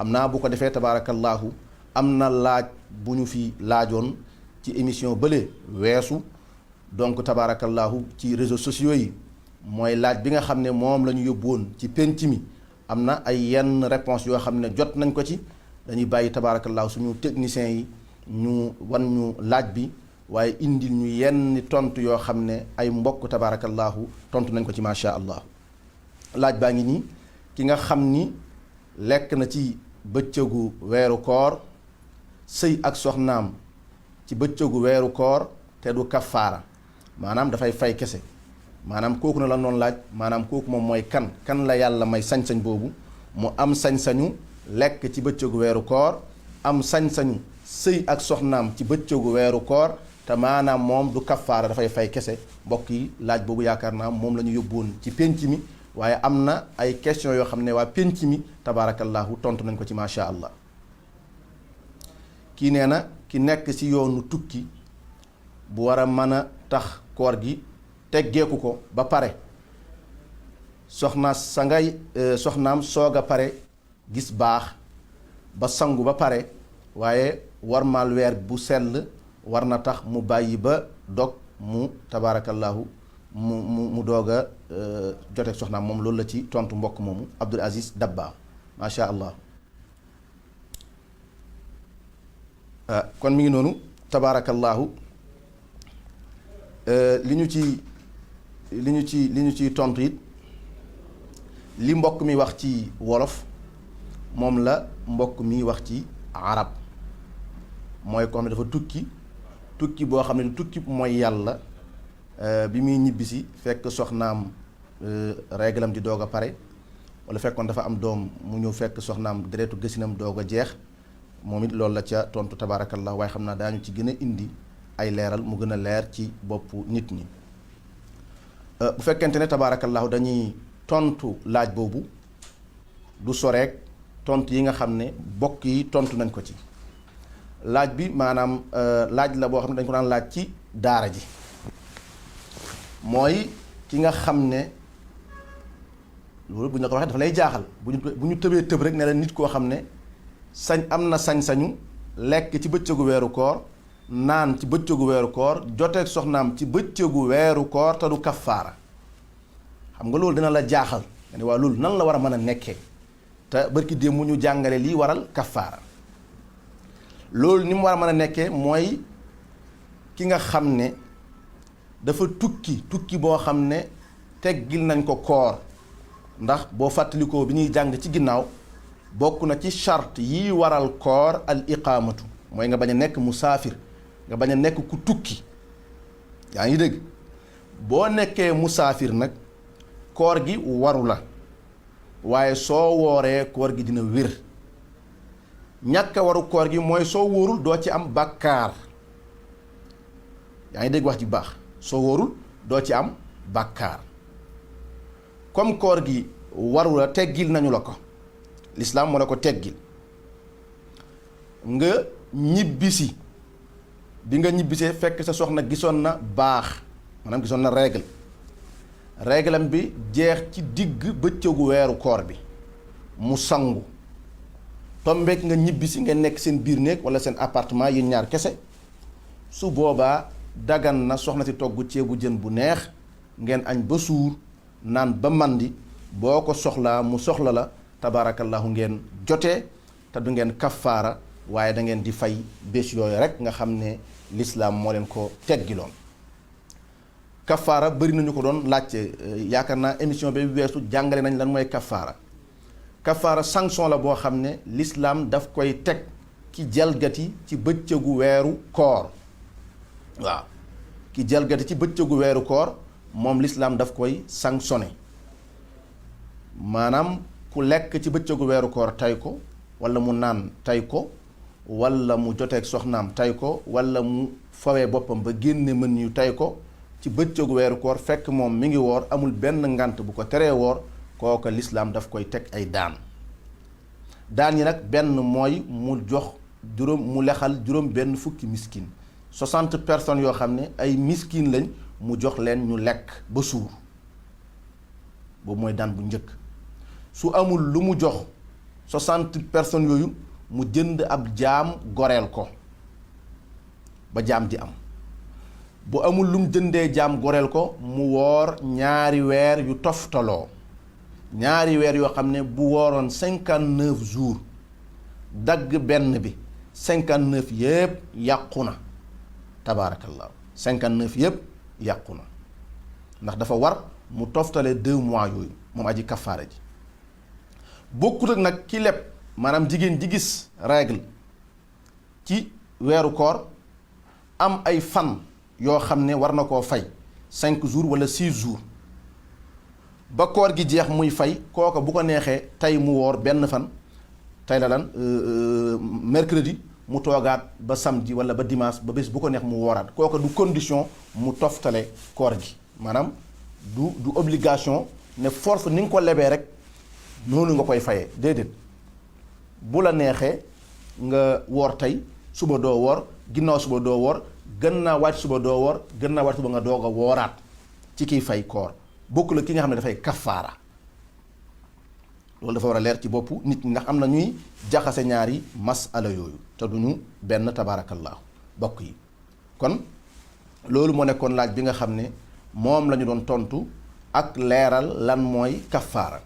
xam naa bu ko defee tabaarakallaahu am na laaj bu ñu fi laajoon ci émission bële weesu donc tabaarakallaahu ci réseaux sociaux yi mooy laaj bi nga xam ne moom la ñu yóbbuwoon ci penc mi am na ay yenn réponse yoo xam ne jot nañ ko ci dañuy bàyyi tabaarakallaahu suñu techniciens yi ñu wan ñu laaj bi waaye indil ñu yenn tontu yoo xam ne ay mbokk tabaarakallaahu tontu nañ ko ci macha allah. laaj baa ngi nii ki nga xam ni lekk na ci bëccëgu weeru koor sëy ak soxnaam ci bëccëgu weeru koor te du kafaara maanaam dafay fay kese maanaam kooku na la noonu laaj maanaam kooku moom mooy kan la yàlla may sañ-sañ boobu mu am sañ-sañu lekk ci bëccëgu weeru koor am sañ-sañu sëy ak soxnaam ci bëccëgu weeru koor te maanaam moom du kafaara dafay fay kese. mbokk yi laaj boobu yaakaar naa moom la ñu yóbbuwoon ci pénc mi waaye am na ay question yoo xam ne waa pénc mi tabaarakallaahu tontu nañ ko ci macha allah. kii nee na ki nekk ci yoonu tukki bu war a mën a tax koor gi teggeeku ko ba pare soxnaam soog a pare gis baax ba sangu ba pare waaye warmaal weer bu sell war na tax mu bàyyi ba dog mu tabaarakallaahu mu doog a joteeg soxnaam moom loolu la ci tontu mbokk moomu Abdul Aziz Dabba macha allah. kon mi ngi noonu tabaarakallaahu li ñu ci tontu it li mbokk mi wax ci wolof moom la mbokk mi wax ci arab mooy ko xam ne dafa tukki boo xam ne tukki mooy yàlla bi muy ñibbisi fekk soxnaam réglam di doog a pare wala fekkoon dafa am doom mu ñëw fekk soxnaam deretu gësinam doog a jeex moom it loolu la ca tontu tabaarakallah waaye xam naa daañu ci gën a indi ay leeral mu gën a leer ci boppu nit ñi. bu fekkente ne tabaarakallahu dañuy tontu laaj boobu du soreek tontu yi nga xam ne bokk yi tontu nañ ko ci laaj bi maanaam laaj la boo xam ne dañ ko daan laaj ci daara ji mooy ki nga xam ne loolu bu ñu la ko waxee dafa lay jaaxal bu ñu tëbee tëb rek ne la nit koo xam ne am na sañ-sañu lekk ci bëccëgu weeru koor naan ci bëccëgu weeru koor joteeg soxnaam ci bëccëgu weeru koor te du kafaara xam nga loolu dina la jaaxal nga ne waa loolu nan la war a mën a nekkee te barki démb mu ñu jàngale lii waral kafaara loolu ni mu war a mën a nekkee mooy ki nga xam ne dafa tukki boo xam ne teggil nañ ko koor ndax boo fàttalikoo bi ñuy jàng ci ginnaaw bokk na ci charte yi waral koor al iqaamatu mooy nga bañ a nekk musaafir nga bañ a nekk ku tukki yaa ngi dégg boo nekkee musaafir nag koor gi waru la waaye soo wooree koor gi dina wér ñàkk a waru koor gi mooy soo wóorul doo ci am bàkkaar yaa ngi dégg wax ji baax soo wóorul doo ci am bàkkaar comme koor gi waru la teggil nañu la ko lislaam moo la ko teggil nga ñibbisi bi nga ñibbisee fekk sa soxna gisoon na baax maanaam gisoon na réglam bi jeex ci digg bëccëgu weeru koor bi mu sangu tombeek nga ñibbisi nga nekk seen biir néeg wala seen appartement yi ñaar kese su boobaa dagan na soxna si togg ceebu jën bu neex ngeen añ ba suur naan ba màndi boo ko soxlaa mu soxla la tabaarakallahu ngeen jotee te du ngeen kafaara waaye da ngeen di fay bés yooyu rek nga xam ne lislaam moo leen ko teggiloon. kafaara bëri nañu ko doon laajte yaakaar naa émission bi weesu jàngale nañ lan mooy kafaara sanction la boo xam ne lislaam daf koy teg ki jalgati ci bëccëgu weeru koor waaw ki jalgati ci bëccëgu weeru koor moom lislaam daf koy sanctionné maanaam ku lekk ci bëccëgu weeru koor tay ko wala mu naan tay ko wala mu joteeg soxnaam tay ko wala mu fawee boppam ba génne mën yu tay ko ci bëccëgu weeru koor fekk moom mi ngi woor amul benn ngant bu ko teree woor kooka lislaam daf koy teg ay daan yi nag benn mooy mu lexal juróom benn fukki miskin 60 personnes yoo xam ne ay miskin lañ mu jox leen ñu lekk ba suur boobu mooy daan bu njëkk su amul lu mu jox 60 personnes yooyu mu jënd ab jaam goreel ko ba jaam di am. bu amul lum jëndee jaam goreel ko mu woor ñaari weer yu toftaloo ñaari weer yoo xam ne bu wooroon 59 jours dagg benn bi 59 yëpp yàqu na tabaarakallaahu 59 yëpp yàqu na ndax dafa war mu toftale 2 mois yooyu moom aji kafaara ji. bokkut ak nag ki leb maanaam jigéen ji gis règle ci weeru koor am ay fan yoo xam ne war na koo fay 5 jours wala 6 jours ba koor gi jeex muy fay kooka bu ko neexee tey mu woor benn fan tey la lan mercredi mu toogaat ba samedi wala ba dimanche ba bés bu ko neex mu wooraat kooka du condition mu toftale koor gi maanaam du obligation ne force ni nga ko lebee rek noonu nga koy fayee déedéet bu la neexee nga woor tey suba doo woor ginnaaw suba doo woor gën naa wàcc suba doo woor gën naa wàcc suba nga doog a wooraat ci kiy fay koor bokk la ki nga xam ne dafay kafaara loolu dafa war a leer ci boppu nit ñi ndax am na ñuy jaxase ñaari masala yooyu te duñu benn tabaarakallaahu bokk yi. kon loolu moo nekkoon laaj bi nga xam ne moom la ñu doon tontu ak leeral lan mooy kafaara.